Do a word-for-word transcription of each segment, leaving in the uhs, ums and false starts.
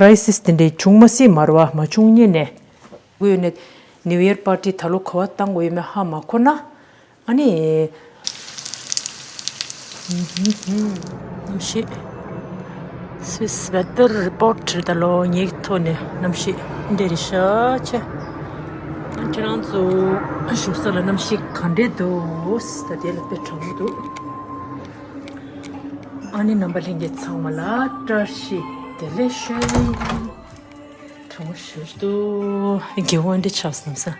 ཁྲ་རའི་སིས་དེ་འདྲའི་བྱུང་མ་སྲིད་མ་རེད་བ། མ་བྱུང་ཉེ་ནས། དགོས་ཡོད་ནས། ནིའུ་ཡར་པར་ཏི་ད་ལོ་ག་བ་བཏང་དགོས་ཡོད་མེད་ཧ་མ་གོ་ན། ཨ་ནི། གནམ་གཤིས། Swiss weather report ད་ལོ་ངའི་ཐོག་ནས་གནམ་གཤིས་འདི་རེད་ཤག་ཆེ། ཁྱེད་རང་ཚོ་བཞུགས་ས་ལ་གནམ་གཤིས་ག་འདྲས་འདུག་ད་དེ་ལ་དཔེ་གྲང་མོ་འདུག་ཨ་ནི་རྣམ་པ་ལྷན་རྒྱས་ཚང་མ་ལ་བཀྲ་ཤིས་བདེ་ལེགས་ཞུ། གྲང་མོ་ཞུ་དུ་དགེ་བ་འདི་ཆགས་སམ་ས།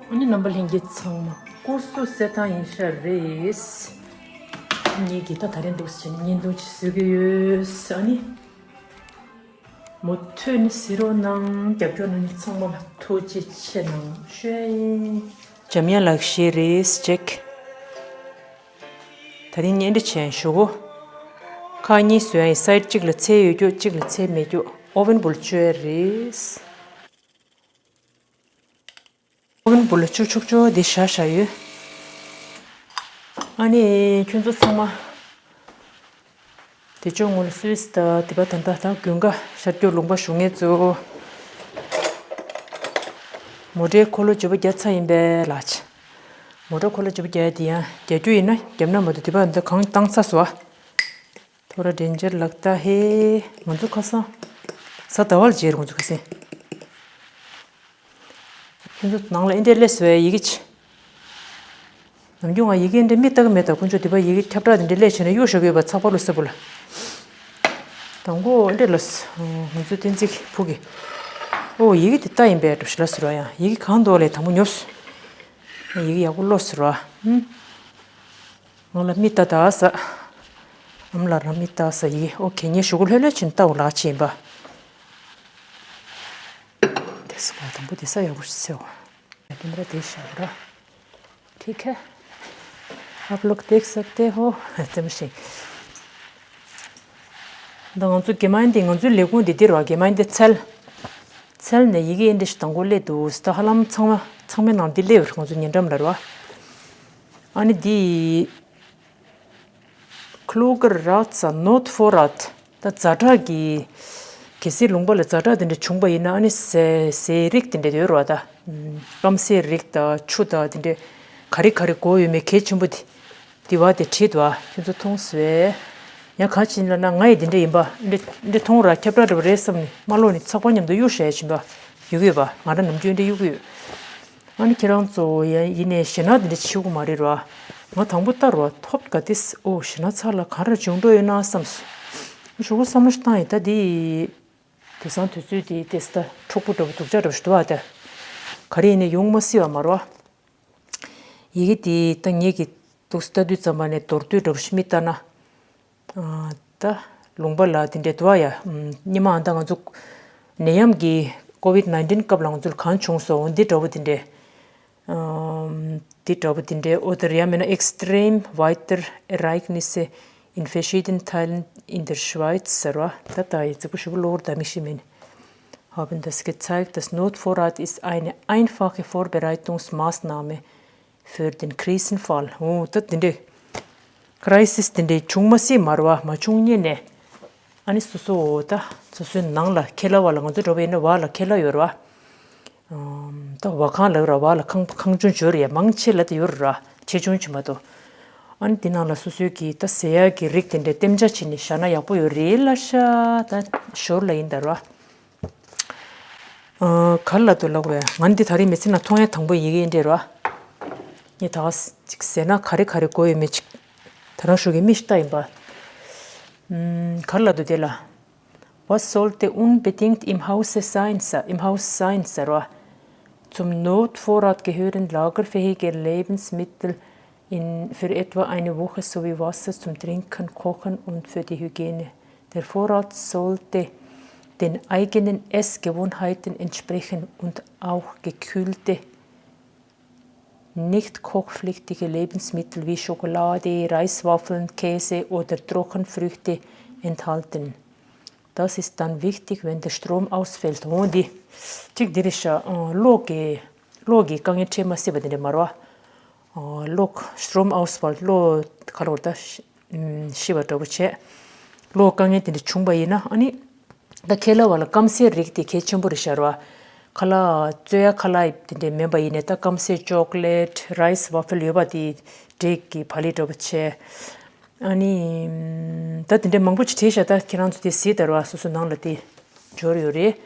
ཨ་ནི་རྣམ་པ་ལྷན་རྒྱས་ཚང་མ་སྐུ་གཟུགས་གསལ་ཐང་ཡིན་ཤག་རེད། ངེད་ཀྱིས་ད་ད་རིང་འདུག་ཟེར་ནས་བརྙན་ཐུང་ཅིག་བཟོ་གི་ཡོད། ཨ་ནི། མུ་མཐུད་ནས་གཟིགས་རོགས་གནང་། རྒྱབ་སྐྱོར་གནང་མཁན་ཚང་མ་ལ་ཐུགས་རྗེ་ཆེ་གནང་ཞུ་ཡ་ཡིན། འཇམ་དབྱངས་ལགས་བཞེས་རེད་ཅེག་ད་རིང་བརྙན་འཕྲིན་བྱས་ཞུ་གོ། ཁག་གཉིས་བཟོས་ཡ་ཡིན། སའིཌ་གཅིག་ལ་ཚལ་ཡོད་རྒྱུ་གཅིག་ལ་ཚལ་མེད་རྒྱུ། ཨོ་ཝན་བུ་ལ་བཅུག་ཡ་རེད། ཨོ་ཝན་བུ་ལ་བཅུག་ཆོག་ཆོག་འདི་བཞག་བཞག་ཡོད། ཨ་ནི་ཁྱོད་ཚོ་ཚང་མ། དེ་ཕྱོགས་ངོས་ལ་སུད་སི་དང་དེ་པ་ད་ལྟ་དང་དགུན་ཁ་ཤར་སྐྱོར་ལུང་པ་བཞུགས་མཁན་ཚོ། མོ་ཊའི་འཁོར་ལོ་བརྗེ་པོ་བརྒྱབ་ཚར་ཡིན་པས་ལགས། མོ་ཊའི་འཁོར་ལོ་བརྗེ་པོ་བརྒྱབ་ཡ་དེ་ཡང་རྒྱག་རྒྱུ་ཡིན་ན་བརྒྱབ་ན་མ་གཏོགས་དེ་པ་ད་གང་བཏང་ཚར་སོང་ཨ། ཐོ་ར་ཌེན་ཇར་ལག་ད་ཧེ། ང་ཚོ་ཁ་སང་གཟའ་ཟླ་བ་ལ་མཇལ་རེད་ང་ཚོ་ཁ་སང་། ཁྱོད་ཚོ་ནང་ལ་ཨེ་འདྲས་སླེབས་སོང་ཡི་གེ་ཆེ། ནམ་རྒྱུན་ང་ཡི་གེ་འདྲ་མིག་ལྟ་གི་མེད་ད། དཀོན་མཆོག་འདི་པ་ཡི་གེ་ཁྱབ་བསྒྲགས་འདི་འདྲ་སླེབས་བྱས་ན་གཡུག་བཞག་གི་ཡོད་པ་ཚགས་པར་ལོ་སེར་པོ་ལ། དང་པོ་ཨེ་འདྲས་ལ་ང་ཚོ་བསྟན་འཛིན་གྱི་བུ་གི། ཨོ་ཡི་གེ་འདི་ལྟ་ཡིན་པས་འགྲོ་ཞིག་ལ་ཟེར་བ་ཡང་ཡི་གེ་གང་འདུག་ལས་དང་པོ་ཉོབ་སོང་། ཡི་གེ་ཡག་པོ་ཀློག་ཟེར་བ། ཧུམ། ང་ལ་མིག་ལྟ་ད་ཟ། ཨམ་ལགས་རང་མིག་ལྟ་ཟ་ཡི་གེ་ཨོ་ཁེ་ངས་ཞུ་གུ་ལྷོད་ལྷོད་ཕྱིན་ལྟ་འོ་ལག་ཕྱིན་པ། དེ་སོ་དང་པོ་དེ་ས་ཡག་པོ་ཞིག་སེ་འོ། ཡ་དེ་འདྲ་དེ་བཞག་ར། ཁེ་ཁེ། आप लोग देख सकते हो རྩེད་མོ་ཞིག་ད་ང་ཚོ་གེ་མ་ཡིན་དེ་ང་ཚོའི་ལས་ཁུངས་དེ་འདིར་བ་གེ་མ་ཡིན་དེ་ཚལ། ཚལ་ནས་ཡི་གེ་ཨེ་འདྲ་ཞིག་དང་པོ་སླེབས་འདུག་ད་ཧ་ལམ་ཚང་མ་ཚང་མའི་ནང་འདི་སླེབས་ང་ཚོ་ཉེ་འགྲམ་ལ་ར་བ། ཨ་ནི་འདི། Kluger Rat, Not Vorrat. ད་ཛ་དྲག་གི། གལ་སྲིད་ལུང་པ་ལ་ཛ་དྲག་དེ་འདྲ་བྱུང་པ་ཡིན་ན་ཨ་ནི་ཟས་ཟས་རིགས་དེ་འདྲ་ཡོད་རེད་བ་ད། སྐམ་སའི་རིགས་དང་ཆུ་དང་དེ་འདྲ། ག་རེ་ག་རེ་དགོས་ཡོད་མེད་གལ་ཆེན་པོ་དེ། དེ་བ་དེ་བྲིས་འདུག་ཨ་ཁྱོད་ཚོ་མཐོང་སོང་། ཡང་གང་ཕྱིན་ལབ་ན་ང་ཡི་དེ་འདྲ་ཡིན་པ་འདྲ་འདྲ་མཐོང་ར་ཁྱབ་བསྒྲགས་འདྲ་བ་རེད་བསམ་ནས་མ་ཀློག་ནས་ཚགས་པར་མཉམ་དུ་གཡུག་བཞག་ཡ་བྱིན་པ། ཡོད་གི་ཡོད་པ་ང་རང་ནམ་རྒྱུན་འདྲ་གཡུག་གི་ཡོད། ཨ་ནི་ཁྱེད་རང་ཚོ་ཡ་ཡིན་ནའི་ཞེ་ན་འདི་འདྲ་ཆེ་བོ་མ་རེད་ར། ང་དང་པོ་ལྟ་རོ་ཐོབ་ག་དེས་ཨོ་ཞེ་ན་ཚ་ལ་ག་རེ་བྱུང་འགྲོ་ཡོད་ན་བསམས། ཞུ་གུ་བསམ་བློ་བཏང་ཡིན་ད་འདི། དེང་སང་དུས་ཚོད་འདི་དེ་སྟ་འཁྲུག་པོ་འདྲ་པོ་སྡུག་ཅག་འདྲ་པོ་ཞིག་འདུག་ཨ་ད། ག་རེ་ཡིན་ནའི་ཡོང་མ་སྲིད་པ་མ་རོ། ཡི་གེ་འདི་ད་ངེད་ཀྱི་འདུག་ལྟ་དུས་ཙམ་པ་ནས་མདོར་བསྡུས་འདྲ་པོ་ཞིག་མི་ལྟ་ན། ད་ལུང་པ་ལ་དེ་འདྲའི་དུ་བ་ཡ། སྔོན་མ་ཨ་ད་ང་ཚོ་ནད་ཡམས་ཀྱི་ཀོ་ཝིད་ནའིན་ཊིན་སྐབས་ལ་ང་ཚོ་ལ་གང་བྱུང་སོང་འོ་འདི་འདྲ་བོ་དེ་འདྲའི། འདི་འདྲ་བོ་དེ་འདྲའི་Oder ja, meine extrem weitere Ereignisse in verschiedenen Teilen in der Schweiz ཟེར་བ་ད་ལྟ་ཡི་ཙི་གུ་ཞུ་བོ་ལོར་ད་མི་ཤི་མིན། Haben das gezeigt, dass Notvorrat ist eine einfache Vorbereitungsmaßnahme für den Krisenfall. འོ་ད་དེ་འདྲས། ཁྲ་རའི་སིས་དེ་འདྲས་བྱུང་མ་སྲིད་མ་རེད་བ། མ་བྱུང་སྔོན་ནས། ཨ་ནི་སོ་སོ་འོ་ད་སོ་སོའི་ནང་ལ་ཁེ་ལ་བ་ལ་ང་ཚོ་འགྲོ་བ་ཡིན་ན་བ་ལ་ཁེ་ལ་ཡོད་རེད་བ། ད་བ་ཁང་ལ་ཡོད་རེད་བ་ལ་ཁང་ཁང་ཆུང་ཆུང་ཡོད་རེད་ཡ། མང་ཆེ་ལ་དེ་ཡོད་རེད་ར། ཆེ་ཆུང་ཆེ་མ་གཏོགས། ཨ་ནི་དེ་ནང་ལ་སོ་སོའི་གི་ད་ཟས་ཡག་གི་རིགས་དེ་འདྲས་གཏེམ་བྱ་བྱས་ནས་བཞག་ན་ཡག་པོ་ཡོད་རེད་ལ་ཤ་ད་ཞོར་ལ་ཡིན་ད་ར། ག་ལ་དུ་ལོག་བས་ང་འདི་ད་རེས་མི་ཚེ་ན་མཐོང་ཡ་དང་པོ་ཡི་གེ་འདྲེ་རོ། ངས་ད་ག་ཅིག་ཟས་ན་ག་རེ་ག་རེ་དགོས་ཡོད་མེད་ཅིག་ད་རང་ཤུགས་ཀྱིས་མི་ཤི་ལྟ་ཡིན་པ། ག་ལ་དུ་དེ་ལ། Was sollte unbedingt im Hause sein, sa- im Haus sein, ཟེར་རོ། Zum Notvorrat gehören lagerfähige Lebensmittel in, für etwa eine Woche sowie Wasser zum Trinken, Kochen und für die Hygiene. Der Vorrat sollte den eigenen Essgewohnheiten entsprechen und auch gekühlte, nicht kochpflichtige Lebensmittel wie Schokolade, Reiswaffeln, Käse oder Trockenfrüchte enthalten. Das ist dann wichtig, wenn der Strom ausfällt. འོ་འདི། གཅིག་འདི་རེད་ཤག་གློག་གི་གློག་གི་དཀའ་ངལ་འཕྲད་མ་སྲིད་པ་འདི་འདྲ་མ་རེད་བ། གློག Strom ausfall གློག་ག་ལ་བར་ད་ཤི་བ་འདྲ་པོ་བྱས། གློ་དཀའ་ངལ་དེ་འདྲ་བྱུང་བ་ཡིན་ན་ཨ་ནི། ད་ཁེ་ལ་བ་ལ་སྐམ་སའི་རིགས་དེ་གལ་ཆེན་པོ་རེད་ཤག་ར། ཁ་ལག་བཙོས་ཡ་ཁ་ལག་དེ་འདྲ་མིན་པ་ཡིན་ནའི་ད་སྐམ་སའི་ཅོག་ལེཊ་རའི་སི་ཝ་ཕལ་ཡོད་པ་དེ་འབྲས་ཀྱི་བག་ལེབ་འདྲ་པོ་བྱས། ཨ་ནི། ད་དེ་འདྲ་མང་པོ་ཅིག་བྲིས་ཤག་ད་ཁྱེད་རང་ཚོ་དེ་གཟིགས་དང་ར་སོ་སོ་ནང་ལ་དེ་འབྱོར་ཡོད་རེད།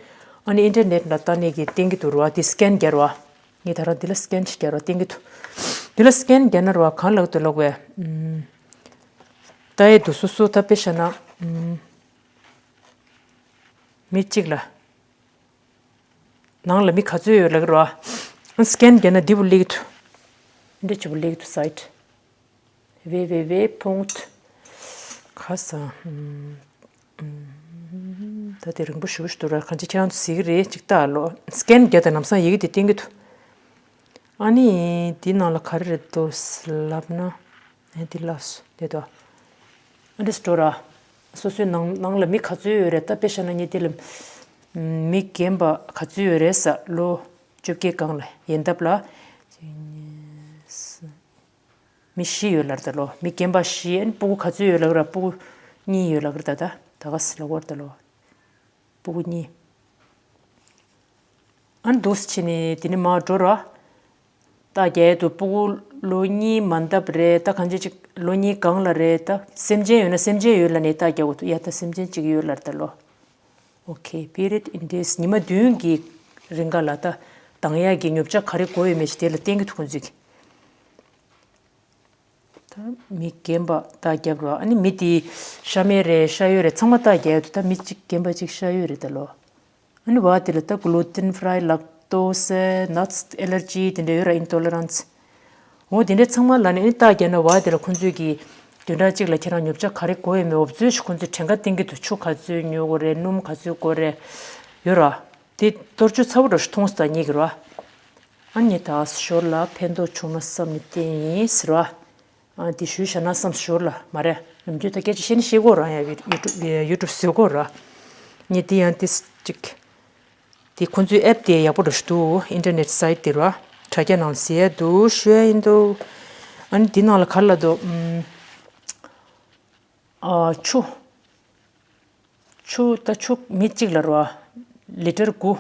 ཨ་ནི་ཨིན་ཊར་ནེཊ་ལ་ལྟ་ནས་ཀྱི་བསྟན་གྱི་འདུག་ར། དེ་སི་ཀེན་རྒྱག་ར། ངས་ད་རང་འདི་ལ་སི་ཀེན་ཞིག་རྒྱག་ར་བསྟན་གྱི་འདུག་འདི་ལ་སི་ཀེན་རྒྱག་ན་ར་གང་ལག་ཏུ་ལོག་བས། ད་ཡེ་འདུག་སོ་སོ་ད་དཔེ་བཞག་ན། མི་གཅིག་ལ། ནང་ལ་མི་ག་ཚོད་ཡོད་ལབ་ཀྱི་རེད་བ། སི་ཀེན་བརྒྱབ་ན་འདི་བུ་སླེབས་ཀྱི་འདུག་འདི་ཆེ་བུ་སླེབས་ཀྱི་འདུག་སའིཊ། ཝེ་ཝེ་ཝེ་པུང་ཊི། ག་ས། ད་དེ་རིང་པོ་ཞུ་ཞུ་འདུག་ར། གང་ཅི་ཁྱེད་རང་ཚོ་གཟིགས་ཀྱི་རེད་ཅིག་ལྟ་ལོ། སི་ཀེན་བརྒྱབ་དང་ལམ་སང་ཡི་གེ་དེ་བསྟན་གྱི་འདུག་ཨ་ནི། འདི་ནང་ལ་ག་རེ་རེད་འདུག་ལབ་ན། ཨེ་འདི་ལགས་སོ་དེ་དོ། ཨ་འདྲས་འགྲོ་ར། སོ་སོའི་ནང་ནང་ལ་མི་ག་ཚོད་ཡོད་རེད་ད་དཔེ་བཞག་ན་ངས་དེ་ལ། མི་རྒན་པ་ག་ཚོད་ཡོད་རེད་ས་ལོ་བཅོ་བརྒྱད་སྒང་ལ་ཡན་འདབ་ལ། མི་བཞི་ཡོད་ལབ་རེད་ད་ལོ། མི་རྒན་པ་བཞི། ཨ་ནི་སྤུ་གུ་ག་ཚོད་ཡོད་ལབ་ར། སྤུ་གུ་གཉིས་ཡོད་ལབ་རེད་ད་ད་ད་ག་ས་ལབ་དགོས་རེད་ད་ལོ། སྤུ་གུ་གཉིས། ཨ་ནི་འདུག་སེ་བྱས་ནས་དེ་ནས་མར་འགྲོ་ར། རྟགས་རྒྱག་ཡས་འདུག་སྤུ་གུ་ལོ་གཉིས་མ་འདབ་རེད་ད། གང་ཅི་ཅིག་ལོ་གཉིས་སྒང་ལ་རེད་ད། སེམས་ཅན་ཡོད་ན་སེམས་ཅན་ཡོད་ལབ་ནས་རྟགས་རྒྱག་དགོས་འདུག་ཡ་ད་སེམས་ཅན་གཅིག་ཡོད་ལབ་རེད་ད་ལོ། ཨོ་ཁེ། པི་རི་ཡོཌ་ཨིན་ཌེག་སི། ཉི་མ་བདུན་གྱི་རིང་ག་ལ་ད་ལྡང་ཡག་གི་ཉོ་ཆ་ག་རེ་དགོས་ཡོད་མེད་ཅིག་དེ་ལ་བསྟན་གྱི་འདུག་ཁོང་ཚོས་ཀྱི། ད་མི་རྒན་པ་རྟགས་རྒྱབ་རོགས། ཨ་ནི་མི་དེ་ཤ་མེད་རེད་ཤ་ཡོད་རེད་ཚང་མ་རྟགས་རྒྱབ་ཡོད་དུ། ད་མི་གཅིག་རྒན་པ་གཅིག་ཤ་ཡོད་རེད་ད་ལོ། ཨ་ནི་བ་དེ་ལ་ད་གླུ་ཊིན་ཕི་རའི་ལེག་ཊོ་སི་ནཊ་སི་ཨེ་ལར་ཇི་དེ་འདྲ་ཡོད་ར། ཨིན་ཊོ་ལེ་རན་སི། འོ་དེ་འདྲ་ཚང་མ་ལ་ནི་ཨ་ནི་རྟགས་རྒྱབ་ན་བ་དེ་ལ་ཁོང་ཚོས་ཀྱི་བདུན་ཕྲག་གཅིག་ལ་ཁྱེད་རང་ཉོ་ཆ་ག་རེ་དགོས་ཡོད་མེད་འོབ་ཚོས་ཤིག་ཁོང་ཚོས་གྲངས་ཀ་བསྟན་གྱི་འདུག་ཆུ་ག་ཚོད་ཉོ་དགོས་རེད། སྣུམ་ག་ཚོད་དགོས་རེད། ཡོད་ར། དེ་གཏོར་ཆུ་ཚ་བོ་འདྲ་ཞིག་མཐོང་སོང་ད་ངེད་ཀྱི་ར། ཨ་ནི་ད་ཞོར་ལ་ཕན་ཐོགས་བྱུང་ན་བསམ་ནས་བསྟན་ཡིན་ཟེར་བ། ཨ་དེ་ཞུས་བཞག་ན་བསམ་ཞོར་ལ་མ་རེད། ནམ་རྒྱུན་ད་སྐད་ཆ་བཤད་ནི་བཤད་དགོས་རང་ཡ་ཡུ་ཊུབ་ཡུ་ཊུབ་བཟོས་དགོས་ར། ངས་དེ་ཡང་དེ་གཅིག་དེ་ཁོང་ཚོའི་ཨེབ་དེ་ཡག་པོ་འདྲ་ཞིག་འདུག་ཨིན་ཊར་ནེཊ་སའིཊ་དེ་ར། དྲ་རྒྱ་ནང་ལ་ཟེར་ཡ་འདུག་ཞུ་ཡ་ཡིན་འདུག་ཨ་ནི་དེ་ནང་ལ་ག་རེ་ལབ་འདུག་ཨ་ཆུ། ཆུ་ད་ཆུ་མི་གཅིག་ལ་རོ། ལི་ཊར་དགུ།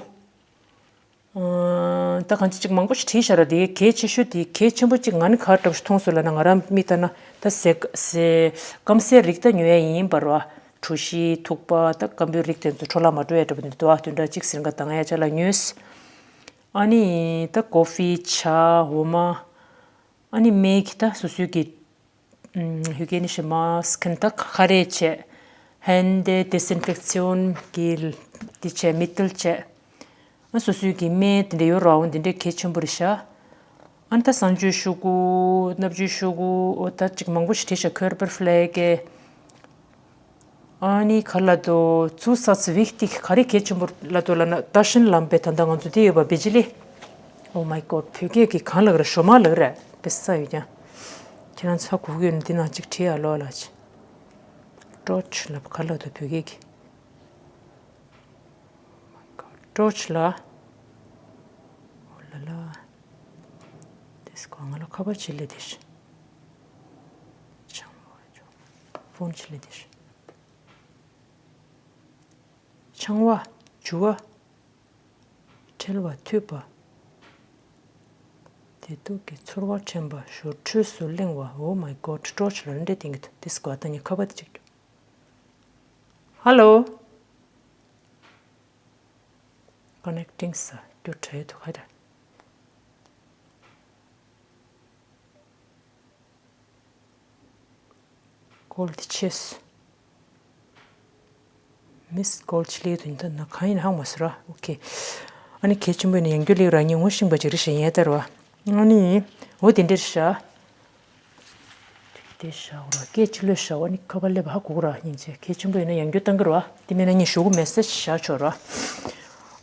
ཨ་ད་གང་ཅི་ཅིག་མང་པོ་ཞིག་བྲིས་བཞག་ར། དེ་གལ་ཆེ་ཤོས་དེ་གལ་ཆེན་པོ་གཅིག་ང་ནི་ག་འདྲ་ཞིག་མཐོང་སོང་ལབ་ན་ང་རང་མིག་ལྟ་ན་ད་ཟས་ཟས་སྐམ་སའི་རིགས་ད་ཉོ་ཡ་ཡིན་པ་རོ། གྲོ་ཞིབ་ཐུག་པ་ད་སྐམ་པོའི་རིགས་དེ་ཚོ་འཕྲོ་བརླག་མ་འགྲོ་ཡ་འདྲ་པོ་འདི་འདུག་ཨ་བདུན་ཕྲག་གཅིག་ཟིན་ག་ལྡང་ཡ་ཆ་ལ་ཉོས། ཨ་ནི་ད་ཀོ་ཧྥི་ཇ་འོ་མ། ཨ་ནི་མེ་གི་ད་སོ་སོའི་གི་ཧུ་གེ་ནི་ཤི་མཱ་སི་ཁན་ད་ཁ་རས་བྱས། ཧན་ཌི་ཌི་སིན་ཕེག་ཤན་གི་དེ་བྱས་མི་ཏིལ་བྱས། ཨ་སོ་སོའི་གི་སྨན་དེ་འདྲ་ཡོད་ར། འོ་དེ་འདྲ་གལ་ཆེན་པོ་རེད་ཤག་ཨ་ནི་ད་གསང་སྤྱོད་ཤོག་གུ། མནའ་བཅད་ཤོག་གུ། འོ་ད་ཅིག་མང་པོ་ཞིག་བྲིས་ཤག་ཁོེར་པར་ཕི་ལེ་གེ། ཨ་ནི་ག་ལ་དོ་ཚུ་ས་ཚི་ཝིག་ཏིག་ག་རེ་གལ་ཆེན་པོ་ལ་དོ་ལ་ན་ད་ཤིན་ལམ་པའི་ད་ལྟ་ང་ཚོ་དེ་ཡོད་པ་བི་ཇི་ལི། Oh my god བོད་སྐད་ཀྱི་གང་ལ་ག་རེ་ཞོ་མ་ལ་ག་རེ་དཔེ་ས་ཡོད་ཀྱང་། ཁྱེད་རང་ཚ་གུ་གུ་ཡོད་ན་འདི་ནང་གཅིག་བྲིས་ཨ་ལོ་ལ་ཅི། ཊོར་ཆི་ལ་ག་ལ་དོ་བོད་སྐད་ཀྱི། ཊོར་ཆི་ལ། འོ་ལ་ལ། དེས་གོ་ང་ལ་ཁ་པར་ཆི་ལེ་དེ་ཤི། ཆང་བ་ཇོ། ཕོན་ཆི་ལེ་དེ་ཤི། ཆང་བ། ཇུ་བ། ཁྲེལ་བ་མཐུད་པ། བདེ་སྡུག་གི་ཚོར་བ་དྲན་པ་ཞོར་འཕྲོས་སུ་གླེང་བ། Oh my god ཊོར་ཆི་ལ་འདྲེ་ཏིང་གི་དེས་གོ་ད་ནི་ཁ་པར་དེ་ཅིག་ཀྱོ། Hello། Connecting ས་རྒྱུ་དྲ་ཡོད་དུ་ཁ་དྲ། ཀོལ་དེ་ཆེས། མིས་ཀོལ་ཆི་ལི་དུ་ད་ན་གང་ཡིན་ཧང་མ་སུ་ར། ཨོ་ཁེ། ཨ་ནི་གལ་ཆེན་པོ་ཡིན་ན་ཡང་རྒྱུ་ལེགས་ར་ངས་ངོ་ཤེས་པ་ཅིག་རེད་ཤག་ཡིན་ཡ་ལྟར་བ། ཨ་ནི། འོ་དེ་འདྲར་ཤག་དེ་ཤ་འོ་ར་སྐད་ཅིག་ལོས་ཤ་བ་ནི་ཁ་པར་ལེབ་ཧ་གོ་ར་སྙིང་རྗེ་གལ་ཆེན་པོ་ཡིན་ན་ཡང་རྒྱུ་བཏང་གི་ར་བ། དེ་མིན་ན་ངས་ཞུ་གུ་མེ་སེ་ཇི་བཞག་ཆོག་ར།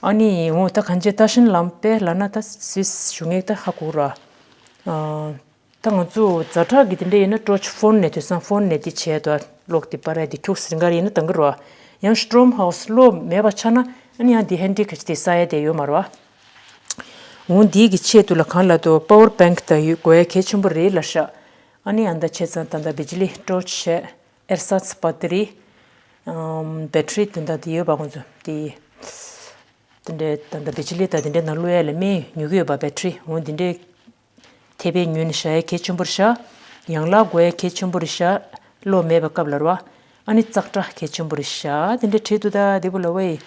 ཨ་ནི་འོ་ད་གང་ཅི་ད་ཤིན་ལམ་པེ་ལ་ན་ད་སིས་ཞུ་ངེས་ད་ཧ་གོ་ར། ད་ང་ཚོ་ཛ་དྲག་གི་དེ་འདྲ་ཡིན་ན་ཊོར་ཆི་ཕོན་ནས་དུས་སང་ཕོན་ནས་དེ་བྱས་ད་གློག་དེ་པར་དེ་ཁྱུག་སེ་རིང་ག་རེ་ཡིན་ན་བཏང་གི་ར་བ། ཡང་སི་ཊོམ་ཧའུ་སི་གློག་མེད་པ་ཆགས་ན་ཨ་ནི་ཡང་དེ་ཧན་ཌི་ག་ཅི་དེ་ས་ཡ་དེ་ཡོད་མ་ར་བ། འོ་འདི་གི་ཆེད་དུ་ལ་གང་ལ་དོ་པ་ཝར་བེང་ད་ཡོད་དགོས་ཡ་གལ་ཆེན་པོ་རེད་ལ་ཤག་ཨ་ནི་ཨ་ད་བྱས་ཙང་ད་ད་བི་ཇི་ལི་ཊོར་ཆི་བྱས། ཨེར་སཱ་ཚི་བ་ཏི་རི། ཨམ་བེ་ཊི་རི་དེ་འདྲ་དེ་ཡོད་པ་ཁོང་ཚོ་དེ། དེ་འདྲའི་ད་ལྟ་བི་ཇི་ལི་དང་དེ་འདྲའི་ནང་བླུག་ཡ་ལ་སྨན་ཉོ་གི་ཡོད་པ་བེ་ཊི་རི་འོ་དེ་འདྲའི། ཐེ་བའི་ཉོས་ནས་བཞག་ཡ་གལ་ཆེན་པོ་རེད་ཤག་ཡང་ལག་དགོས་ཡ་གལ་ཆེན་པོ་རེད་ཤག་གློ་མེད་པའི་སྐབས་ལ་རེད་བ། ཨ་ནི་ཙག་སྒྲ་གལ་ཆེན་པོ་རེད་ཤག་དེ་འདྲ་བྲིས་འདུག་ད་དེ་བུ་ལ་ཝེ།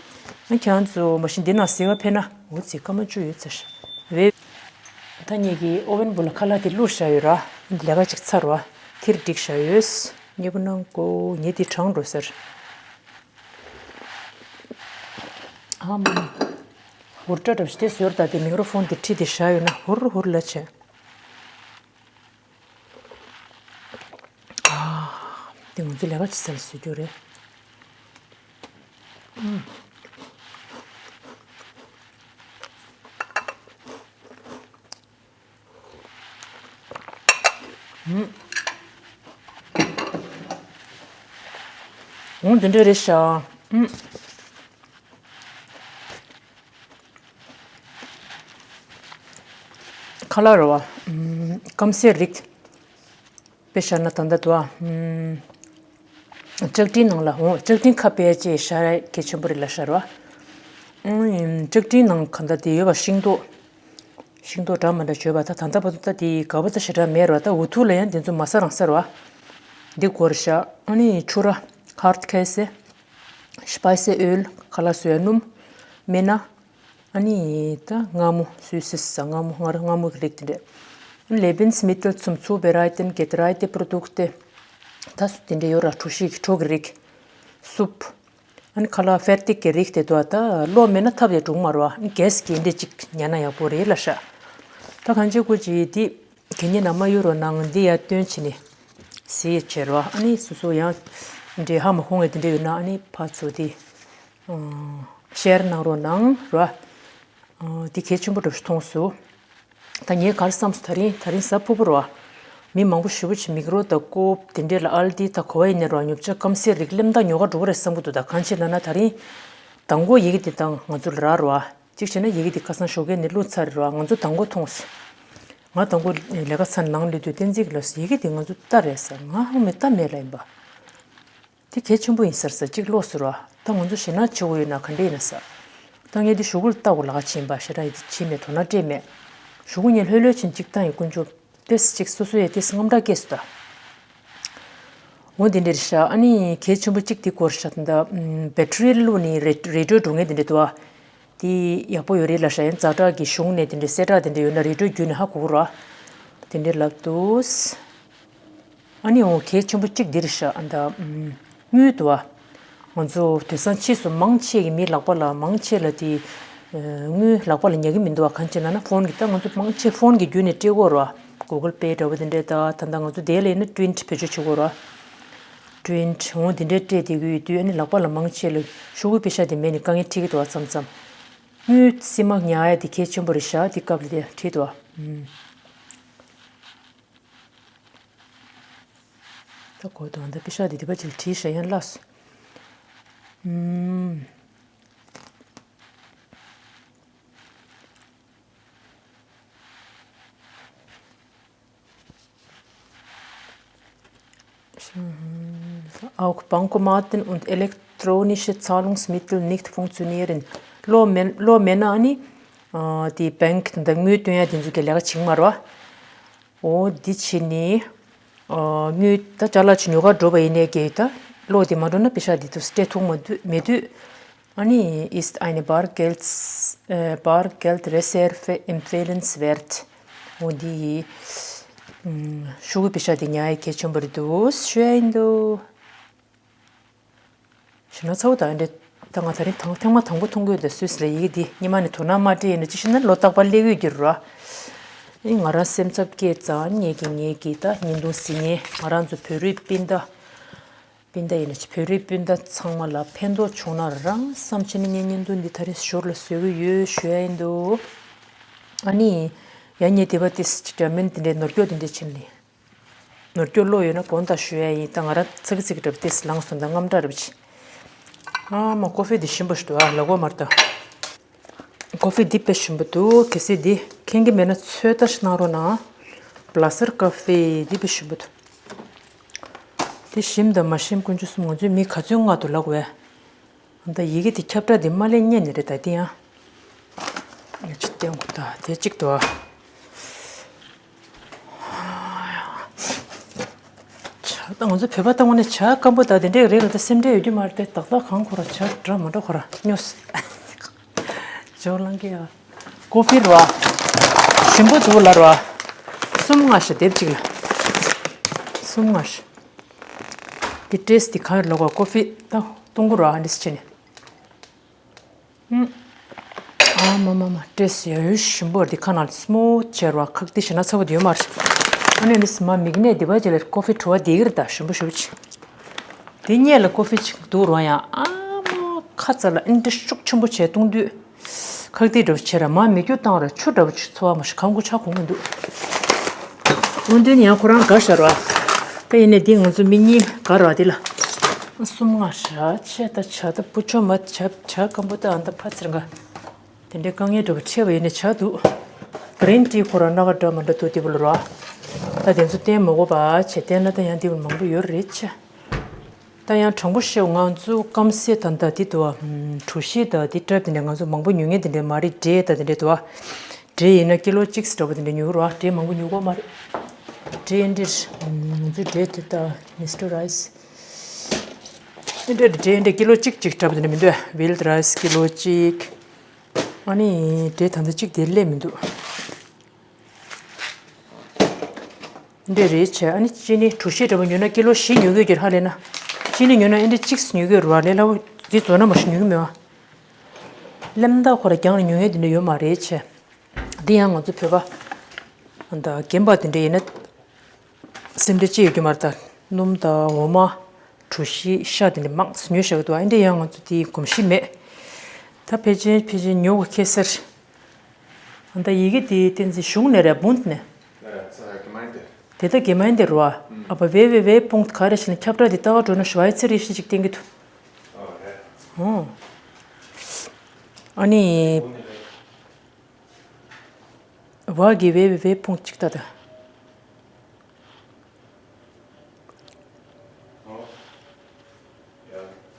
ཨ་ཁྱེད་རང་ཚོ་མ་གཞི་འདི་ནང་གཟིགས་པ་ཕེབས་ན་འུ་ཚིག་སྐར་མ་བཅུ་ཡོད་ཚར་ཤག་ཝེ། ད་ངེད་ཀྱི་ཨོ་ཝེན་བུ་ལ་ཁ་ལག་དེ་བླུགས་བཞག་ཡོད་ར། ལས་ཀ་ཅིག་ཚར་བ། ཐིར་བསྒྲིགས་བཞག་ཡོད། མཉེས་པོ་གནང་གོ་ངེད་དེ་གྲང་འགྲོ་ཟེར། ཨམ། འུར་སྒྲ་འདྲ་བོ་ཞིག་དེ་ཟེར་ད་དེ་མིག་རོ་ཕོན་དེ་ཁྲིད་དེ་བཞག་ཡོད་ན་ཧུར་ཧུར་ལ་བྱས། ཨ། དེ་ང་ཚོ་ལས་ཀ་ཅི་ཟེར་ལ་བཟོ་རྒྱུ་རེད། ཨུམ། འོང་དེ་འདྲ་རེད་ཤག་ཁ་ལག་རེད་བ། སྐམ་སའི་རིགས། དཔེ་བཞག་ན་ད་ལྟ་དུ་བ། ལྕགས་ཀྲིན་ནང་ལ་འོང་ལྕགས་ཀྲིན་ཁ་ཕྱེ་ཅེས་ཤར་གལ་ཆེན་པོ་རེད་ལ་ཤར་བ། ལྕགས་ཀྲིན་ནང་ག་འདྲ་དེ་ཡོད་པ་ཤིང་ཏོག་ཤིང་ཏོག་འདྲ་མ་འདྲ་བརྗོད་པ་ད་ད་ལྟ་བར་དུ་ད་དེ་དགའ་པོ་ད་ཞེ་དྲག་མེད་ར་ད་འུ་ཐུག་ལ་ཡང་དེ་ཚོ་མ་ཟ་རང་ཟ་ར་བ། འདི་སྐོར་བཞག་ཨ་ནི་ཕྱུ་ར་ཧར་ཁེ་སེ། སྤའི་སི་ཨོལ་ཁ་ལག་བཟོ་ཡ་སྣུམ། སྨན་སྣ། ཨ་ནི་ད་མངར་མོ་སུད་སི་ཟ་མངར་མོ་མངར་མངར་མོ་གི་རིགས་དེ་འདྲས། Lebensmittel zum Zubereiten, Getreideprodukte. ད་སུ་དེ་འདྲས་ཡོད་ར་གྲོ་ཞིག་གྲོ་གི་རིགས། སུབ། ཨ་ནི་ཁ་ལག་ཕེར་ཏིག་གི་རིགས་དེ་དུ་ད་གློ་མེད་ན་ཐབས་ཡ་འགྲུག་མ་རུ་ཨ་ནི་གེས་ཀྱི་འདྲ་ཅིག་ཉན་ན་ཡག་པོ་རེད་ལ་ཤ། ད་གང་ཅི་ཀུ་ཅི་དེ་གི་ཉིན་ན་མ་ཡོད་རོ་ནང་འདི་ཡ་སྟོན་བྱེད་ནི་ཟི་ཡ་བྱེད་རོ་ཨ་ནི་སུ་སུ་ཡང་འདྲེ་ཧ་མ་ཧོང་ཡ་དེ་འདྲ་ཡོད་ན་ཨ་ནི་ཕ་ཚོ་དེ་ཤེར་གནང་རོ་ནང་རོ་ཨ་དེ་གལ་ཆེན་པོ་འགྲོ་ཤི་མཐོང་སུ། ད་ངས་ག་རེ་བསམ་སོང་ད་རིང་ད་རིང་གཟའ་ཕུར་བུ་རེད་བ། མི་མང་པོ་ཞེ་པོ་ཅིག་མིག་རོ་དང་ཀོབ་དེ་འདྲས་ལ་ཨལ་ཌི་ད་གོ་བ་ཡིན་ནས་རེད་བ་ཉོ་ཆ་སྐམ་སའི་རིགས་སླེབས་མདའ་ཉོ་ག་འགྲོ་གི་རེད་བསམ་གི་འདུག་ད་གང་ཅི་ལབ་ན་ད་རིང་མདང་དགོང་ཡི་གེ་འདི་དང་ང་ཚོ་ལ་རག་རེད་བ། གཅིག་བྱས་ན་ཡི་གེ་འདི་ཁ་སང་ཞོགས་ཀས་ནས་བླུགས་ཚར་རེད་བ་ང་ཚོ་མདང་དགོང་མཐོང་སོང་། ང་མདང་དགོང་ལས་ཀ་ཚར་ནང་སླེབས་དུས་བསྟན་འཛིན་གྱིས་ལབ་སོང་ཡི་གེ་འདི་ང་ཚོ་ལྟ་རེད་ཟེར་ང་ཧ་མེད་ལྟ་མེད་ལ་ཡིན་པ། དེ་གལ་ཆེན་པོ་ཡིན་ཟེར་ཟེར་གཅིག་ལོག་ཟེར་བ། ད་ང་ཚོ་ཞེད་སྣང་བྱེད་དགོས་ཡོད་ན་ག་འདྲ་ཡིན་ན་ཟེར། ད་ངས་འདི་གཞུག་གུ་ལ་ལྟ་དགོས་ལག་ཕྱིན་པ་ཞེ་དྲག་ཡིན་ཕྱིན་མེད་དོ་སྣང་སྤྲད་མེད། གཞུག་གུ་ངས་ལྷོད་ལྷོད་ཕྱིན་གཅིག་བཏང་ཡིན་དཀོན་མཆོག་ཏེས་གཅིག་སོ་སོ་ཡས་ཏེས་དངངས་སྐྲག་སྐྱེས་སོང་ད། འོ་འདི་འདྲ་རེད་ཤག་ཨ་ནི་གལ་ཆེན་པོ་གཅིག་འདི་སྐོར་ཤག་ད་བེ་ཊི་རི་བླུགས་ནས་རེ་རེ་ཌིའོ་འགྲོ་མཁན་འདི་འདྲ་འདུག་ཨ། དེ་ཡག་པོ་ཡོད་རེད་ལབ་ཤག་ཡང་ཛ་དྲག་གི་གཞུང་ནས་དེ་འདྲའི་གསལ་བསྒྲགས་དེ་འདྲ་ཡོད་ན་རེ་ཌིའོ་བརྒྱུད་ནས་ཧ་གོ་གི་རེད་བ། དེ་འདྲའི་ལབ་འདུག་ཨ་ནི་འོ་གལ་ཆེན་པོ་གཅིག་འདི་རེད་ཤག་ཨ་ད་དངུལ་འདུག་བ། ང་ཚོ་དུས་སང་ཕྱིས་སུ་མང་ཆེ་གི་མི་ལག་པ་ལ་མང་ཆེ་ལ་དེ་དངུལ་ལག་པ་ལ་ཉར་གི་མི་འདུག་བ་གང་ཅི་ན་ན་ཕོན་གི་ད་ང་ཚོ་མང་ཆེ་ཕོན་གི་བརྒྱུད་ནས་སྤྲད་ཀྱི་ཡོད་རེད་བ། གུ་གལ་པེ་འདྲ་བོ་དེ་འདྲས་ད་ད་ད་ང་ཚོ་དེ་ལ་ཡིན་ན་ཀྲིན་བེད་སྤྱོད་བྱེད་ཀྱི་ཡོད་རེད་བ། ཀྲིན་འོ་དེ་འདྲས་སྤྲད་བསྡད་ཀྱི་ཡོད་དུས་ཨ་ནི་ལག་པ་ལ་མང་ཆེ་ལ་ཤོག་གུ་པེ་ཤག་དེ་མེད་ནས་དཀའ་ངལ་འཕྲད་ཀྱི་འདུག་བ་མཚམས་མཚམས། དངུལ་སིལ་མ་ཉར་ཡ་དེ་གལ་ཆེན་པོ་རེད་ཤག་དེ་སྐབས་ལ་དེ་འཕྲད་འདུག་བ། ད་གོ་དང་ད་པེ་ཤག་དེ་དེ་པ་ཅིག་བྲིས་ཤག་ཡང་ལགས་སོ། Auch Bankomaten und elektronische Zahlungsmittel nicht funktionieren. གློག་མེད་གློག་མེད་ན་ཨ་ནི་དེ་bank་དང་དངུལ་བཏོན་ཡ་དེ་ཚོ་གི་ལས་ཀ་བྱེད་ཀྱི་མ་རེད་བ། འོ་འདི་བྱས་ནས། ཨ་དངུལ་ད་ཅ་ལག་ཅིག་ཉོ་གར་འགྲོ་བ་ཡིན་ནའི་གི་ད་གློག་དེ་མ་འགྲོ་ན་པེ་ཤག་འདི་དུ་སྤྲད་ཐུབ་མ་འདུག་མེད་དུས། ཨ་ནི་ist eine Bargeld, äh, Bargeldreserve empfehlenswert. འོ་འདི་ཡི་ཤོག་གུ་པེ་ཤག་དེ་ཉར་ཡ་གལ་ཆེན་པོ་རེད་འདུག་ཞུ་ཡ་ཡིན་འདུག་ཞེ་ན་ཚ་བོ་དང་འདྲ། ད་ང་ད་རིང་ཐང་ཐེངས་མ་དང་པོ་མཐོང་གི་ཡོད་ད་སུད་སི་ལ་ཡི་གེ་འདི་སྔོན་མ་ནས་དོ་སྣང་མ་སྤྲད་ཡིན་ན་ཅི་ཞིག་ན་ལོ་རྟག་པར་སླེབས་ཡོད་ཀྱི་རེད་བ། ཨེ་ང་རང་སེམས་འཚབ་སྐྱེས་ཙང་ངེད་ཀྱི་ངེད་ཀྱི་ད་བརྙན་ཐུང་གཟིགས་མཁན་ང་རང་ཚོ་བོད་རིགས་སྤུན་ཟླ། སྤུན་ཟླ་ཡིན་ན་ཅི་བོད་རིགས་སྤུན་ཟླ་ཚང་མ་ལ་ཕན་ཐོགས་བྱུང་ན་རང་བསམ་བྱས་ནས་ངས་བརྙན་ཐུང་འདི་ད་རེས་ཞོར་ལ་བཟོ་གི་ཡོད་ཞུ་ཡ་ཡིན་འདུག་ཨ་ནི། ཡང་ངས་དེ་བ་ཏིས་ཅི་འདྲ་མིན་དེ་འདྲའི་ནོར་སྐྱོག་དེ་འདྲའི་ཕྱིན་ནས། ནོར་སྐྱོག་བློ་ཡོད་ན་དགོངས་དག་ཞུ་ཡ་ཡིན་ད་ང་རང་ཚ་གི་ཚིག་གི་འདྲ་བ་ཏིས་ལངས་སོང་ད་རྔམ་དྲག་རེ་བ་ཅི། ཨ་མ་ཀོ་ཧྥི་འདི་ཞིམ་པོ་ཞིག་འདུག་ཨ་ལ་གོ་མར་ད། ཀོ་ཧྥི་འདི་དཔེ་ཞིམ་པོ་འདུག་གལ་སྲིད་འདི་མཁྱེན་གྱི་མེད་ན་ཚོད་ལྟ་ཞིག་གནང་རོགས་གནང་། བྷ་ལ་སར་ཀ་ཧྥེ་འདི་དཔེ་ཞིམ་པོ་འདུག་དེ་ཞིམ་དང་མ་ཞིམ་དཀོན་མཆོག་གསུམ། ང་ཚོའི་མི་ག་ཚོད་མངགས་འདུག་ལབ་དགོས། ད་ཡི་གེ་དེ་ཁྱབ་བསྒྲགས་དེ་མ་ལས་རྙེད་ནི་རེད། ད་དེ་ཡང་ང་ཅིག་བསྟན་དགོས། ད་དེ་གཅིག་འདུག་ཨ། ཇ་ད་ང་ཚོ་བོད་པ་ལྟ་བུ་ནས་ཇ་སྐམ་པོ་ད་དེ་འདྲས་རེད་ལ། ད་སེམས་ཁྲལ་ཡོད་རྒྱུ་མ་རེད་དེ། ཏག་ཏག་གང་ཁོ་ར་ཇ་འདྲ་མ་འདྲ་ཁོ་ར་སྨྱོ། ཇོ་ལང་གི་ཡ། ཀོ་ཕི་ར་བ། ཞིམ་པོ་འདུག་ལ་ར་བ། གསུམ་ལྔ་ཤ་དེབ་གཅིག་ལ། གསུམ་ལྔ་ཤ། དེ་ཊེ་སི་ཊི་དེ་གང་ཡོད་ལོག་ག། ཀོ་ཕི་ད་བཏུང་གི་ར་བ། ཨ་འདྲས་བྱས་ནས། ཨ་མ་མ་མ། ཊེ་སི་ཊི་ཡ་ཡོད་ཞིམ་པོ། འདི་ཁ་ནང་སི་མུ་ཐི་བྱས་ར་བ། ཁག་དེ་ཞེ་ན་ཚ་པོ་དེ་ཡོད་མ་རེད། ཨ་ནི་ཨ་འདྲས་མ་མིག་ནས་འདི་བ་ཅི་ལ་ཀོ་ཕི་བྲོ་བ་དེ་གི་རེད། ད་ཞིམ་པོ་ཞིམ་པོ་ཅིག། དེ་སྔོན་ལ་ཀོ་ཕི་ཅིག་འདུག་ར་བ། ཡང་ཨ་མ་ཁ་ཚ་ལ་ཨ་འདྲས་ཤུགས་ཆེན་པོ་བྱས་བཏུང་དུས། ཁག་དེ་འདྲ་བོ་བྱས་ར་མ་མི་སྐྱུར་བཏང་ར་ཆུ་འདྲ་བོ་ཅིག་ཚོར་བ་མ་ཞིག་གང་གོ་ཆ་གོ་གི་འདུག། སྔོན་དུས་ནས་ཡང་ཁོ་རང་དགའ་ཤར་བ། ད་ཡིན་ནའི་འདི་ང་ཚོ་མི་གཉིས་དགའ་ར་བ། འདི་ལ་གསུམ་ལྔ་ཤ་བྱས། ད་ཇ་ད་བུ་ཆུང་མ་ཇ་ཇ་སྐམ་པོ་ད་ཨ་ད་ཕ་ཚེར་འགའ་དེ་འདྲའི་དཀའ་ངལ་འདྲ་བོ་འཕྲད་པ་ཡིན་ནའི་ཇ་འདུག། གྷི་རིན་ཊི་ཁོ་རང་སྣ་ཁ་འདྲ་མ་འདྲ་འདུག། འདི་བུ་ལ་ར་བ། ད་དེ་ཚོ་བསྟན་མ་དགོས་པ་བྱས། བསྟན་ན་ད་ཡང་འདི་བུ་མང་པོ་ཡོད་རེད་ཆ། ད་ཡང་དྲང་པོ་བཤད། ང་ཚོ་སྐམ་སའི་ད་ལྟ་འདི་འདུག་བ། གྲོ་ཞིབ་ད་འདི་ཊབ་དེ་འདྲ་ང་ཚོ་མང་པོ་ཉོ་མཁན་དེ་འདྲ་མ་རེད། འབྲས་ད་དེ་འདྲ་འདུག་བ། འབྲས་ཡིན་ན་ཀི་ལོ་གཅིག་འདྲ་པོ་དེ་འདྲ་ཉོ་གི་རེད་བ། འབྲས་མང་པོ་ཉོ་གི་མ་རེད། འབྲས་འདིར་ང་ཚོ་འབྲས་དེ་ད་མི་སི་ཊར་རའི་སི། འདི་འདྲ་འབྲས་འདི་ཀི་ལོ་གཅིག་གཅིག་འདྲ་པོ་དེ་འདྲ་མི་འདུག་བ། ཝིལ་ཌི་རའི་སི་ཀི་ལོ་གཅིག། ཨ་ནི་འབྲས་ད་ལྟ་གཅིག་དེ་སླེབས་མི་འདུག། འདི་རེད་བྱས། ཨ་ནི་ཅི་ནི་གྲོ་ཞིབ་འདྲ་པོ་ཉོས་ན་ཀི་ལོ་བཞི་ཉོ་གི་ཡོད་ཀྱི་རེད། ཧ་ལས་ན་ཅི་ནི་ཉོས་ན་ཨེ་འདྲ་གཅིག་ཉོ་གི་ཡོད་རེད་བ། ལས་སླ་པོ་འདི་བཟོ་ན་མ་ཞིག་ཉོ་གི་མེད་བ། ལེམ་ད་ཁོ་ར་རྒྱང་ལ་ཉོ་མཁན་དེ་འདྲ་ཡོད་མ་རེད་བྱས། འདི་ཡང་ང་ཚོ་བོད་པ་ད་རྒན་པ་དེ་འདྲ་ཡིན་ན་སེམས་ཁྲལ་ཅི་ཡོད་ཀྱི་མ་རེད། ད་སྣུམ་ད་འོ་མ། གྲོ་ཞིབ་ཤ་དེ་འདྲ་མང་ཙམ་ཉོས་བཞག་གི་འདུག། ཨ་འདྲ་ཡང་ང་ཚོ་དེའི་གོམས་གཤིས་མེད། ད་ཕལ་ཆེར་ཕལ་ཆེར་ཉོ་དགོས་ཁེལ་ས་རེད། ཨ་ད་ཡི་གེ་དེ་བསྟན་འཛིན་གཞུང་ནས་རེད། བུན་ནས། དེ་ད་གེ་མ་ཡིན་དེ་རོ། ཨ་བ་ཝེ་ཝེ་ཝེ་པུང་ཁ་རེ་ཞིག་ནས་ཁྱབ་བསྒྲགས་དེ་ལྟ་བ་འགྲོ་ན་ཞུ་བའི་ཚེ་རེ་ཞིག་ཅིག་བསྟན་གི་འདུག། ཨོ། ཨ་ནི། བ་གི་ཝེ་ཝེ་ཝེ་པུང་ཅིག་ད་ད།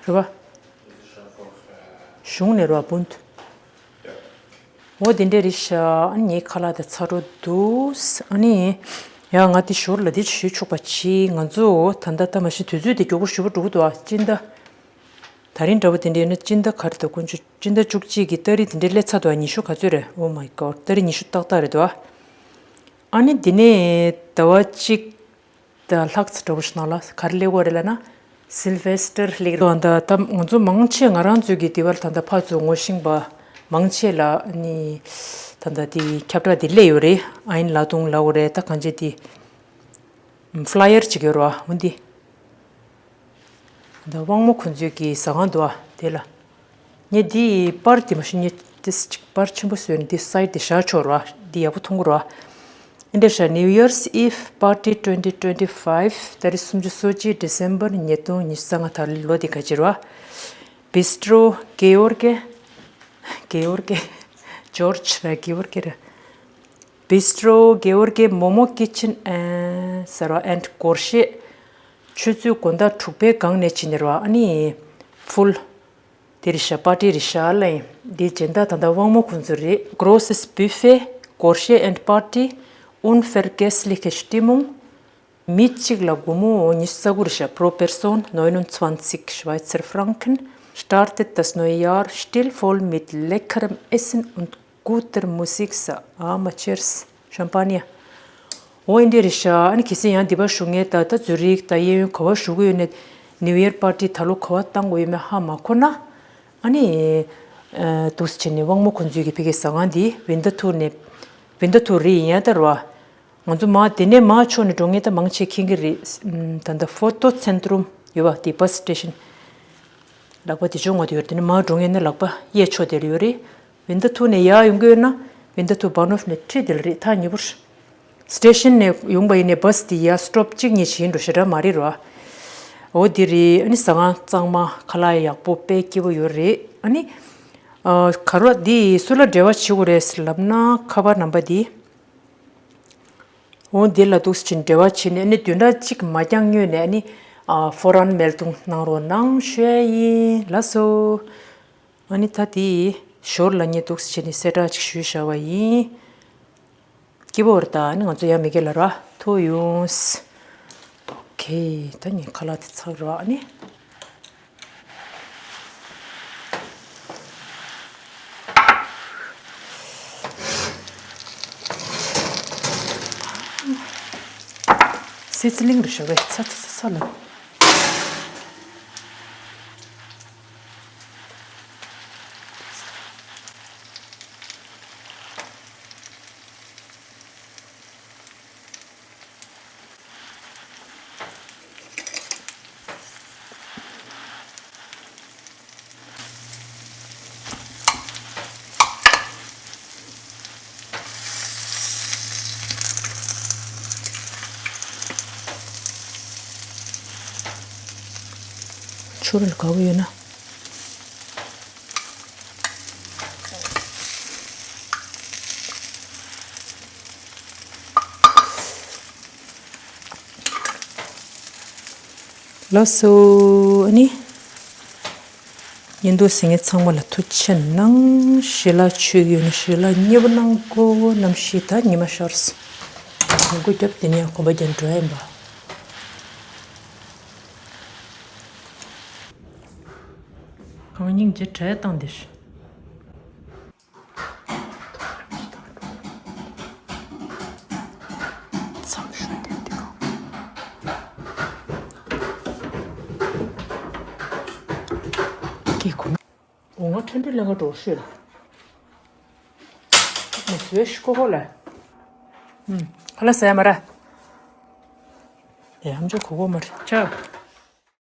རེད་བ། གཞུང་ནས་རེད་བ། བུན། འོ་དེ་འདྲས་རེད་ཤག། ཨ་ནི་ངའི་ཁ་ལག་དེ་ཚར་འགྲོ་འདུག། ཨ་ནི་ཡང་ང་དེ་ཞོར་ལ་དེ་ཞུ་ཆོག་པ་བྱེད། ང་ཚོ་ད་ལྟ་ད་མ་གཞི་དུས་ཚོད་དེ་མགྱོགས་པོ་ཞེ་པོ་འགྲོ་གི་འདུག་ཨ། སྤྱི་ཟླ། ད་རིང་འདྲ་པོ་དེ་འདྲས་ན་སྤྱི་ཟླ་ག་རེ་ད། དཀོན་མཆོག། སྤྱི་ཟླ་བཅུ་གཅིག་གི་ཏ་རིག་དེ་འདྲས་སླེབས་ཚར་འདུག་ཨ། ཉི་ཤུ་ག་ཚོད་རེད། Oh my God། ཏ་རིག་ཉི་ཤུ་ཏག་ཏག་རེད་འདུག་ཨ། ཨ་ནི་འདི་ནས་ཟླ་བ་གཅིག་དང་ལྷག་ཙམ་འདྲ་པོ་ཞིག་ནང་ལ་ག་རེ་སླེབས་ཀྱི་ཡོད་རེད་ལབ་ན། སིལ་ཝེ་སི་ཊར་སླེབས་རེད། ད་ལྟ་ང་ཚོ་མང་ཆེ་ང་རང་ཚོའི་གི་དེ་བར་ད་ལྟ་ཕར་ཚུར་ངོ་ཤེས་པ་མང་ཆེ་ལ་ནི་ད་ལྟ་དེ་ཁྱབ་བསྒྲགས་དེ་སླེབས་ཡོད་རེད། ཨ་ཡིན་ལ་དུང་ལ་འོ་རེད། ད་གང་ཅི་དེ་ཕ་ལ་ཡར་ཅིག་ཡོད་རེད་བ། འོ་འདི། ད་དབང་མོ་ཁོང་ཚོའི་གི་ཟ་ཁང་འདུག་ཨ། དེ་ལ། ངས་འདི་པར་དེ་མ་གཞི་ངས་ཏིས་ཅིག་པར་ཆེན་པོ་བཟོས་ནས་འདི་སའི་ཌི་དེ་བཞག་ཆོག་ར། འདི་ཡག་པོ་མཐོང་གི་ར། འདི་འདྲ་བཞག། New Year's Eve Party twenty twenty-five། ཏ་རིག་སུམ་ཅུ་སོ་གཅིག་December ཉིས་སྟོང་ཉི་ཤུ་རྩ་ལྔ། ད་ལོ་འདི་ག་ཅི་ར། Bistro George། George། George ར། George ར། Bistro George Momo Kitchen and ཟེར་བ། and སྒོར་གཞས། ཆུ་ཚོད་དགོང་དག་དྲུག་པའི་སྒང་ནས་ཕྱིན་ནས་ར། ཨ་ནི་ཕུལ། དེ་རེད་ཤག། པར་ཊི་རེད་ཤག་ལབ་ཡིན། འདི་སྦྱིན་བདག་ད་ལྟ་དབང་མོ་ཁོང་ཚོ་རེད། Großes Buffet, Korsche and Party, unvergessliche Stimmung། མི་གཅིག་ལ་སྒོར་མོ་ཉི་ཤུ་རྩ་དགུ་རེད་ཤག། Pro Person neunundzwanzig Schweizer Franken. Startet das neue Jahr still, voll mit leckerem Essen und guter Musik. ཟ། ཨ་མ། Cheers Champagner། འོ་འདི་འདྲས་རེད་ཤག། ཨ་ནི་གལ་སྲིད་ཡང་འདི་པར་བཞུགས་མཁན་ད་ལྟ་ཛུ་རིག་དང་གཡས་གཡོན་ག་པར་བཞུགས་ཀྱི་ཡོད་ནས་New Year Party ད་ལོ་ག་པར་བཏང་དགོས་ཡོད་མེད་ཧ་མ་གོ་ན། ཨ་ནི། ཨ། འདུག་སེ་བྱས་ནས་དབང་མོ་ཁོང་ཚོའི་གི་ཕ་གིའི་ཟ་ཁང་འདི་Winterthur ནས། Winterthur རེད། ཡིན་ཡང་ད་ར་བ། ང་ཚོ་མར་དེ་ནས་མར་ཕྱོགས་ནས་འགྲོ་མཁན་ད་མང་ཆེ་མཁྱེན་གྱི་རེད། ཨམ། ད་ལྟ་Foto Zentrum ཡོད་པ་དེ་bus station ལག་པ་དེ་ཕྱོགས་ང་དུ་ཡོད་རེད། དེ་ནས་མར་འགྲོ་མཁན་ནི་ལག་པ་གཡས་ཕྱོགས་དེ་ལ་ཡོད་རེད། Winterthur ནས་ཡར་ཡོང་གི་ཡོད་ན་Winterthur Bahnhof ནས་འཁྲིས་དེ་ལ་རེད། ཐག་ཉེ་པོ་རེད། སི་ཊེ་ཤན་ནས་ཡོང་པ་ཡིན་ནའི་བྷ་སི་དེ་ཡར་སི་ཊོབ་གཅིག་གཉིས་ཤིག་ཡིན་འགྲོ། ཞེ་དྲག་མ་རེད་ར། འོ་དེ་རེད། ཨ་ནི་ཟ་ཁང་གཙང་མ། ཁ་ལག་ཡག་པོ། དཔེ་སྐྱིད་པོ་ཡོད་རེད། ཨ་ནི། ཨ། ག་རེ་འདི་སུ་ལ་འབྲེལ་བ་བྱེད་དགོས་རེད་ལབ་ན། ཁ་པར་ནམ་བར་འདི། འོ་འདི་ལ་འདུག་སེ་བྱས་འབྲེལ་བ་བྱས་ནས། ཨ་ནི་བདུན་ཕྲག་གཅིག་མ་འགྱངས་སྔོན་ནས། ཨ་ནི་ ཨ་ཕོ་རན་མེད་དུང་གནང་རོགས་གནང་ཞུ་ཡ་ཡིན། ལགས་སོ། ཨ་ནི་ད་དེ་ཞོར་ལ་ངས་འདུག་སེ་བྱས་ནས་གསལ་བསྒྲགས་ཅིག་ཞུས་བཞག་པ་ཡིན། སྐྱིད་པོ་རེད། ད་ཨ་ནི་ང་ཚོ་ཡང་མི་དགེ་ལ་ར་ཐུག་ཡོང་། ཨོ་ཁེ། ད་ངས་ཁ་ལག་དེ་ཚར་ར། ཨ་ནི། སི་ཙི་ལིང་རེད་ཤག་པས། ཚ་ཚ་ཚ་ཚ་ལ། ཆུ་རུལ་དགའ་པོ་ཡོད་ན། ལགས་སོ། ཨ་ནི། ཉིན་དུ་སེང་གེ་ཚང་མ་ལ་ཐུགས་རྗེ་ཆེ་གནང་། ཞལ་ལག་མཆོད་ཀྱི་ཡོད་ན་ཞལ་ལག་མཉེས་པོ་གནང་དགོས། གནམ་གཤིས་ད་ཉི་མ་ཤར་སོང་། གོམ་བགོ་རྒྱབ་དེ་ནས་ཡང་གོམ་པ་རྒྱབ་འགྲོ་ཡ་ཡིན་པ། གང་སྙིང་རྗེ་དྲ་ཡ་བཏང་བསྡད་ཤག་ཚང་ཞུ་དེ་འདི་གང་། ཀྱེ་གོ། འོ་ང་ཁྲེན་ཏུ་ལེན་ག་འགྲོ་ཤོད་ལ། མི་བཟོས་ཤི་ཀོ་ཧོ་ལ། ཨུམ། ཁ་ལག་ཟ་ཡ་མ་ར། ཡ་ཧམ་ཅོ་གོ་གོ་མ་རེད། ཆ།